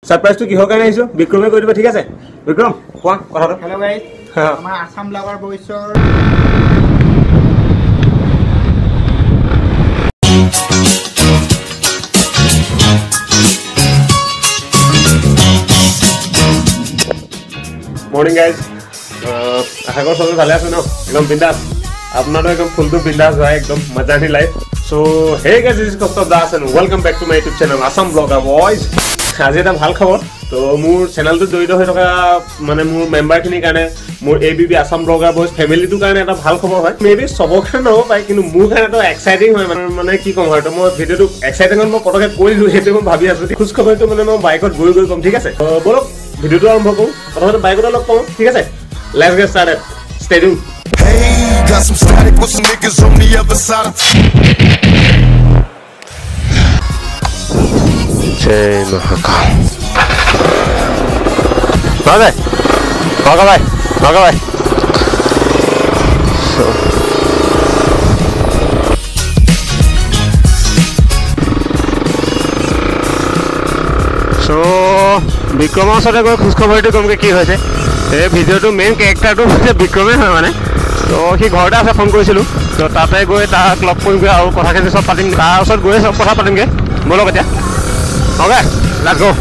ছাৰপ্ৰাইজটো কিহৰ কাৰণে আহিছোঁ বিক্ৰমে কৈ দিব, ঠিক আছে? বিক্ৰম কোৱা কথাটো। হেল্ল' গাইজ, আমাৰ আছাম ব্লগাৰ বইজৰ মৰ্ণিং গাইজ, আশা কৰোঁ চবে ভালে আছে ন? একদম বিন্দাছ, আপোনাৰো একদম ফুলটো বিন্দাছ হয়, একদম মজা নি life. So hey guys, is Kaustav Das and welcome back to my YouTube channel Assam blogger boys. আজি এটা ভাল খবৰ, তো মোৰ চেনেলটোত জড়িত হৈ থকা মানে মোৰ মেম্বাৰখিনিৰ কাৰণে, মোৰ A B B Assam blogger boys ফেমিলিটোৰ কাৰণে এটা ভাল খবৰ হয়। মে বি চবৰ কাৰণে নহ'ব পাৰে, কিন্তু মোৰ কাৰণেতো এক্সাইটিং হয়। মানে কি ক'ম হয়, তো মই ভিডিঅ'টো এক্সাইটিঙত মই পটককৈ কৈ দিলোঁ, সেইটো মই ভাবি আছোঁ। খোজ খবৰটো মানে মই বাইকত গৈ গৈ ক'ম, ঠিক আছে? ব'লক ভিডিঅ'টো আৰম্ভ কৰোঁ। প্ৰথমতে বাইকতে লগ পাওঁ, ঠিক আছে? Let's get started, stay tuned. Hey, got some static with some niggas on the other side of Jai Mahakal. Bye bye. Bye bye. Bye. So বিক্ৰমৰ ওচৰতে গৈ খোজখবৰটো কমকৈ কি হৈছে। এই ভিডিঅ'টো মেইন কেৰেক্টাৰটো হৈছে বিক্ৰমেই হয় মানে। তো সি ঘৰতে আছে, ফোন কৰিছিলোঁ, তো তাতে গৈ তাক লগ কৰিমগৈ আৰু কথাখিনি চব পাতিম, তাৰ ওচৰত গৈয়ে চব কথা পাতিমগৈ। ব'লক এতিয়া, অ'কে let's গ'।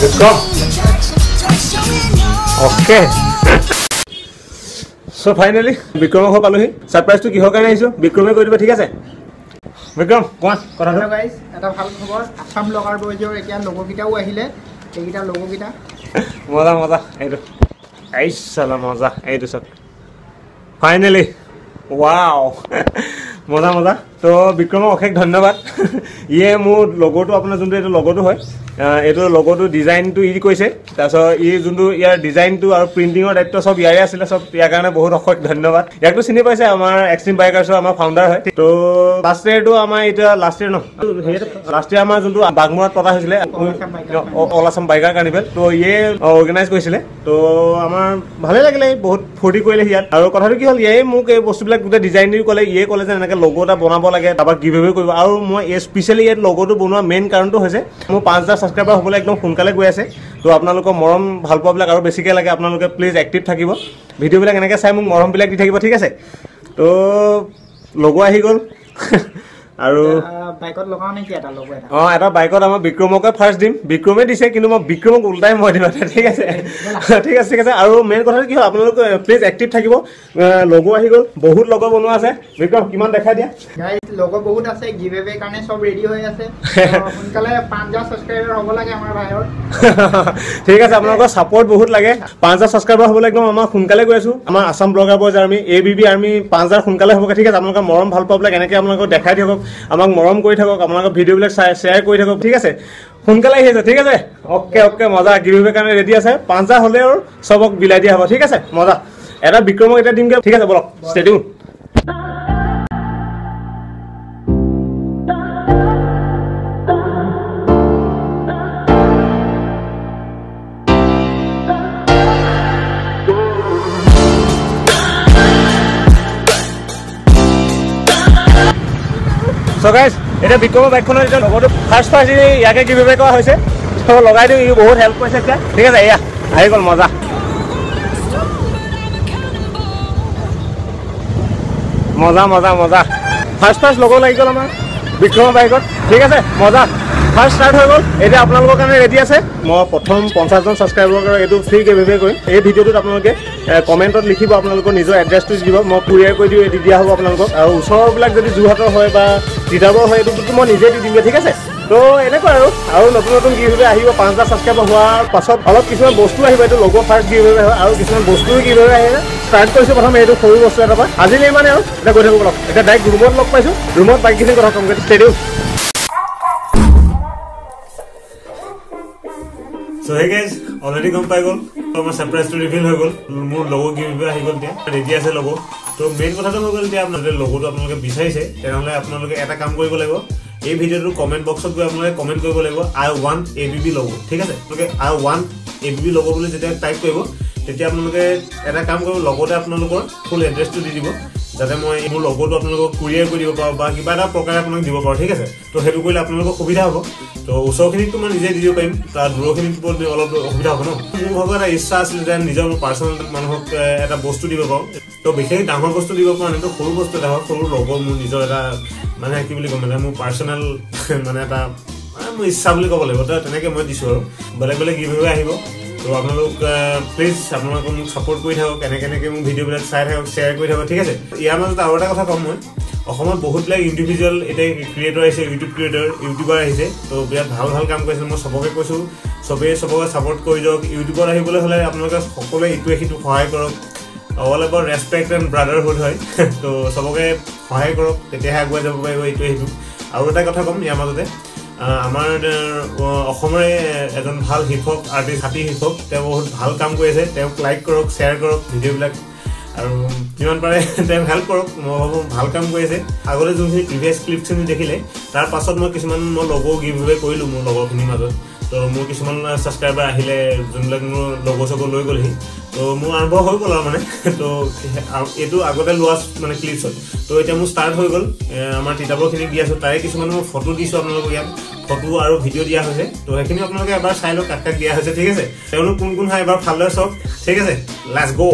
Let's go. Okay. So finally, বিক্ৰমৰ ঘৰ পালোহি। ছাৰপ্ৰাইজটো কিহৰ কাৰণে আহিছোঁ বিক্ৰমে কৈ দিব, ঠিক আছে? বিক্ৰম কোৱা কথাটো। হেল্ল' গাইজ, এটা ভাল খবৰ, আছাম ব্লগাৰ বইজৰ এতিয়া লগৰকেইটাও আহিলে। এইকেইটা লগৰকেইটা মজা মজা, এইটো এই চালা মজা, এইটো চাওক ফাইনেলি, ৱাও মজা মজা। তো বিক্ৰমক অশেষ ধন্যবাদ। ইয়ে মোৰ লগৰটো, আপোনাৰ যোনটো এইটো লগৰটো হয়, এইটো লগৰটো ডিজাইনটো ই কৰিছে। তাৰপিছত ই যোনটো ইয়াৰ ডিজাইনটো আৰু প্ৰিণ্টিঙৰ দায়িত্ব চব ইয়াৰে আছিলে, চব ইয়াৰ কাৰণে বহুত অশেষ ধন্যবাদ। ইয়াকতো চিনি পাইছে, আমাৰ এক্সট্ৰিম বাইকাৰ্ছৰ আমাৰ ফাউণ্ডাৰ হয়। তো লাষ্ট ইয়েৰটো আমাৰ এতিয়া লাষ্ট ইয়েৰ ন, লাষ্ট ইয়েৰ আমাৰ যোনটো বাগমৰাত পতা হৈছিলে অল আছাম বাইকাৰ কাৰ্নিভেল, তো ইয়ে অৰ্গেনাইজ কৰিছিলে। তো আমাৰ ভালেই লাগিলে, বহুত ফূৰ্তি কৰিলে ইয়াত। আৰু কথাটো কি হ'ল, ইয়ে মোক এই বস্তুবিলাক গোটেই ডিজাইন দি ক'লে, ইয়ে ক'লে যে এনেকৈ লগো এটা বনাব লাগে, তাৰপৰা গিভ এৱে কৰিব। আৰু মই স্পেচিয়েলি ইয়াত লগোটো বনোৱা মেইন কাৰণটো হৈছে মোৰ 5000 ছাবস্ক্ৰাইবাৰ হ'বলৈ একদম সোনকালে গৈ আছে। তো আপোনালোকৰ মৰম ভালপোৱাবিলাক আৰু বেছিকৈ লাগে, আপোনালোকে প্লিজ এক্টিভ থাকিব, ভিডিঅ'বিলাক এনেকৈ চাই মোক মৰমবিলাক দি থাকিব, ঠিক আছে? তো লগো আহি গ'ল। আৰু বাইকত লগাওঁ নেকি এটা লগো? এটা অঁ, এটা বাইকত আমাৰ বিক্ৰমকে ফাৰ্ষ্ট দিম, বিক্ৰমে দিছে, কিন্তু মই বিক্ৰমক ওলটাই মই দিম, ঠিক আছে? ঠিক আছে, ঠিক আছে। আৰু মেইন কথাটো কি হ'ল, আপোনালোকে প্লিজ এক্টিভ থাকিব। লগো আহি গ'ল, বহুত লগো বনোৱা আছে। বিক্ৰম কিমান দেখাই দিয়া। গাইজ লগো বহুত আছে, গিভ এৱে কাৰণে চব ৰেডি হৈ আছে। সোনকালে 5000 ছাবস্ক্ৰাইবাৰ হ'ব লাগে আমাৰ ভাইৰ। ঠিক আছে, আপোনালোকৰ ছাপৰ্ট বহুত লাগে। 5000 ছাবস্ক্ৰাইবাৰ হ'বলৈ একদম আমাৰ সোনকালে গৈ আছোঁ। আমাৰ Assam blogger boys army, A B B army 5000 সোনকালে হ'বগৈ, ঠিক আছে? আপোনালোকৰ মৰম ভাল পোৱাবিলাক এনেকৈ আপোনালোকক দেখাই থাকক, আমাক মৰম কৰি থাকক, আপোনালোকৰ ভিডিঅ'বিলাক চাই শ্বেয়াৰ কৰি থাকক, ঠিক আছে? সোনকালে আহি আছে, ঠিক আছে? অ'কে অ'কে, মজা। গিভ এৱে কাৰণে ৰেডি আছে, 5000 হ'লে আৰু চবক বিলাই দিয়া হ'ব, ঠিক আছে? মজা। এটা বিক্ৰমক এতিয়া দিমগৈ, ঠিক আছে? ব'লক, ষ্টে টিউন। চ' গাইজ, এতিয়া বিক্ৰমৰ বাইকখনৰ এতিয়া লগৰটো ফাৰ্ষ্ট ফাৰ্ষ্ট ইয়াকে গিভ এৱে কৰা হৈছে, ত' লগাই দিওঁ, ই বহুত হেল্প কৰিছে এতিয়া, ঠিক আছে? এয়া আহি গ'ল, মজা। মজা মজা মজা। ফাৰ্ষ্ট ফাৰ্ষ্ট লগৰ লাগি গ'ল আমাৰ বিক্ৰমৰ বাইকত, ঠিক আছে? মজা, ফাৰ্ষ্ট ষ্টাৰ্ট হৈ গ'ল। এতিয়া আপোনালোকৰ কাৰণে ৰেডি আছে। মই প্ৰথম 50জন ছাবস্ক্ৰাইবাৰৰ এইটো ফ্ৰী গিভ এৱে কৰিম। এই ভিডিঅ'টোত আপোনালোকে কমেণ্টত লিখিব, আপোনালোকৰ নিজৰ এড্ৰেছটো দিব, মই কুৰিয়াৰ কৰি দিওঁ, দি দিয়া হ'ব আপোনালোকক। আৰু ওচৰৰবিলাক যদি যোৰহাটৰ হয় বা তিতাবৰ হয়, এইটোতো মই নিজে দি দিমগৈ, ঠিক আছে? তো এনেকুৱা আৰু নতুন নতুন গিভ এৱে আহিব। 5000 ছাবস্ক্ৰাইবাৰ হোৱাৰ পাছত অলপ কিছুমান বস্তু আহিব, এইটো লগৰ ফাৰ্ষ্ট গিভ এৱে হয়, আৰু কিছুমান বস্তুও গিভ এৱে আহিব। ষ্টাৰ্ট কৰিছোঁ প্ৰথম এইটো সৰু বস্তু এটাৰ পৰা। আজিলৈ ইমানে আৰু এতিয়া গৈ থাকোঁ ব'লক। এতিয়া ডাইৰেক্ট ৰুমত লগ পাইছোঁ, ৰুমত বাইকখিনি কথা ক'মগৈ, stay tuned. So hey guys, already গম পাই গ'ল আমাৰ ছাৰপ্ৰাইজটো ৰিভিল হৈ গ'ল, মোৰ লগো গিভ আহি গ'ল, এতিয়া ৰেডি আছে লগো। তো মেইন কথাটো হৈ গ'ল, এতিয়া আপোনালোকে লগোটো আপোনালোকে বিচাৰিছে, তেনেহ'লে আপোনালোকে এটা কাম কৰিব লাগিব। এই ভিডিঅ'টোৰ কমেণ্ট বক্সত গৈ আপোনালোকে কমেণ্ট কৰিব লাগিব I want ABB logo, ঠিক আছে? আপোনালোকে I want ABB logo বুলি যেতিয়া টাইপ কৰিব, তেতিয়া আপোনালোকে এটা কাম কৰিব, লগতে আপোনালোকৰ ফুল এড্ৰেছটো দি দিব, যাতে মই মোৰ লগতো আপোনালোকক কুৰিয়াৰ কৰি দিব পাৰোঁ বা কিবা এটা প্ৰকাৰে আপোনাক দিব পাৰোঁ, ঠিক আছে? তো সেইটো কৰিলে আপোনালোকৰ সুবিধা হ'ব। তো ওচৰখিনিততো মই নিজে দি দিব পাৰিম, তাৰ দূৰৰখিনিত অলপ অসুবিধা হ'ব ন। মোৰ ভাগৰ এটা ইচ্ছা আছিলে যে নিজৰ পাৰ্চনেল মানুহক এটা বস্তু দিব পাৰোঁ। তো বিশেষ ডাঙৰ বস্তু দিব পৰা নাই, তো সৰু বস্তু এটা হওক, সৰু লগৰ মোৰ নিজৰ এটা মানে কি বুলি ক'ম, মানে মোৰ পাৰ্চনেল মানে এটা মোৰ ইচ্ছা বুলি ক'ব লাগিব। তো তেনেকৈ মই দিছোঁ আৰু বেলেগ বেলেগ গিভ আহিব। তো আপোনালোক প্লিজ আপোনালোকে মোক ছাপোৰ্ট কৰি থাকক, এনেকৈ এনেকৈ মোৰ ভিডিঅ'বিলাক চাই থাকক, শ্বেয়াৰ কৰি থাকক, ঠিক আছে? ইয়াৰ মাজত আৰু এটা কথা ক'ম, মই অসমত বহুতবিলাক ইণ্ডিভিজুৱেল এতিয়া ক্ৰিয়েটৰ আহিছে, ইউটিউব ক্ৰিয়েটৰ, ইউটিউবাৰ আহিছে, তো বিৰাট ভাল ভাল কাম কৰিছে। মই চবকে কৈছোঁ, চবেই চবকে ছাপোৰ্ট কৰি যাওক। ইউটিউবত আহিবলৈ হ'লে আপোনালোকে সকলোৱে ইটোৱে সিটোক সহায় কৰক, all about respect and brotherhood হয়। তো চবকে সহায় কৰক, তেতিয়াহে আগুৱাই যাব পাৰিব ইটোৱে সিটোক। আৰু এটা কথা ক'ম ইয়াৰ মাজতে, আমাৰ অসমৰে এজন ভাল হিপহপ আৰ্টিষ্ট, হাতী হিপহপ, তেওঁ বহুত ভাল কাম কৰি আছে। তেওঁক লাইক কৰক, শ্বেয়াৰ কৰক ভিডিঅ'বিলাক, আৰু যিমান পাৰে তেওঁক হেল্প কৰক। মই ভাবোঁ ভাল কাম কৰি আছে। আগতে যোনখিনি প্ৰিভিয়াছ ক্লিপছখিনি দেখিলে, তাৰ পাছত মই কিছুমান মই লগো গিভ এৱে কৰিলোঁ মোৰ লগৰখিনিৰ মাজত। তো মোৰ কিছুমান ছাবস্ক্ৰাইবাৰ আহিলে, যোনবিলাক মোৰ লগো চগো লৈ গ'লহি, তো মোৰ আৰম্ভ হৈ গ'ল আৰু মানে। তো এইটো আগতে লোৱা মানে ক্লিপছত, তো এতিয়া মোৰ ষ্টাৰ্ট হৈ গ'ল। আমাৰ তিতাবৰখিনিক দি আছোঁ, তাৰে কিছুমান মই ফটো দিছোঁ আপোনালোকক, ইয়াত ফটো আৰু ভিডিঅ' দিয়া হৈছে। তো সেইখিনি আপোনালোকে এবাৰ চাই লওক কাক কাক দিয়া হৈছে, ঠিক আছে? তেওঁলোক কোন কোন হয় এবাৰ ভালদৰে চাওক, ঠিক আছে? Let's go.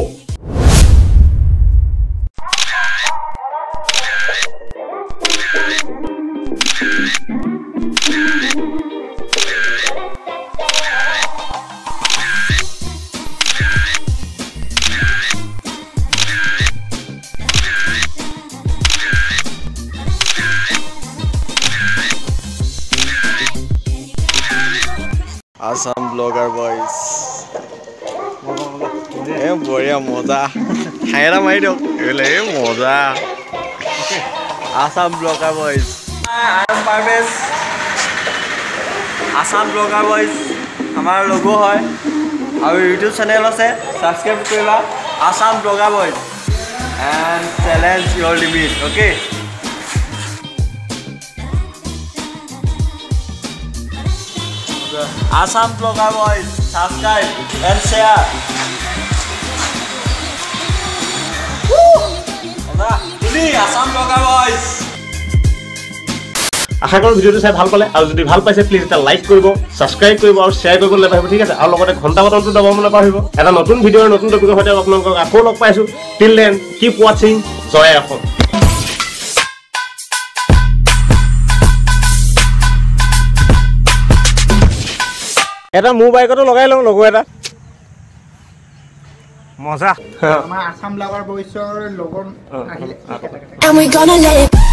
Assam Blogger Boys. এ বঢ়িয়া মজা, হাঁহি এটা মাৰি দিয়ক এইবিলাক, এই মজা। Assam Blogger Boys. I am Parvez, Assam Blogger Boys আমাৰ লগো হয় আৰু ইউটিউব চেনেল আছে, ছাবস্ক্ৰাইব কৰিবা Assam Blogger Boys and challenge your limit, okay? Assam Blogger Boys, subscribe and share. Assam Blogger Boys. আশা কৰোঁ ভিডিঅ'টো চাই ভাল পালে, আৰু যদি ভাল পাইছে প্লিজ এটা লাইক কৰিব, ছাবস্ক্ৰাইব কৰিব আৰু শ্বেয়াৰ কৰিবলৈ নাপাহৰিব, ঠিক আছে? আৰু লগতে ঘণ্টা বাটনটো দবাব নাপাহৰিব। এটা নতুন ভিডিঅ'ৰ নতুন টপিকৰ সৈতে আপোনালোকক আকৌ লগ পাইছোঁ। টিল then keep ৱাচিং। জয় অসম। এটা মোৰ বাইকতো লগাই লওঁ লগো এটা, মজা। আমাৰ আছাম ব্লগাৰ বইজৰ লগৰ আহিলে। And we gonna let it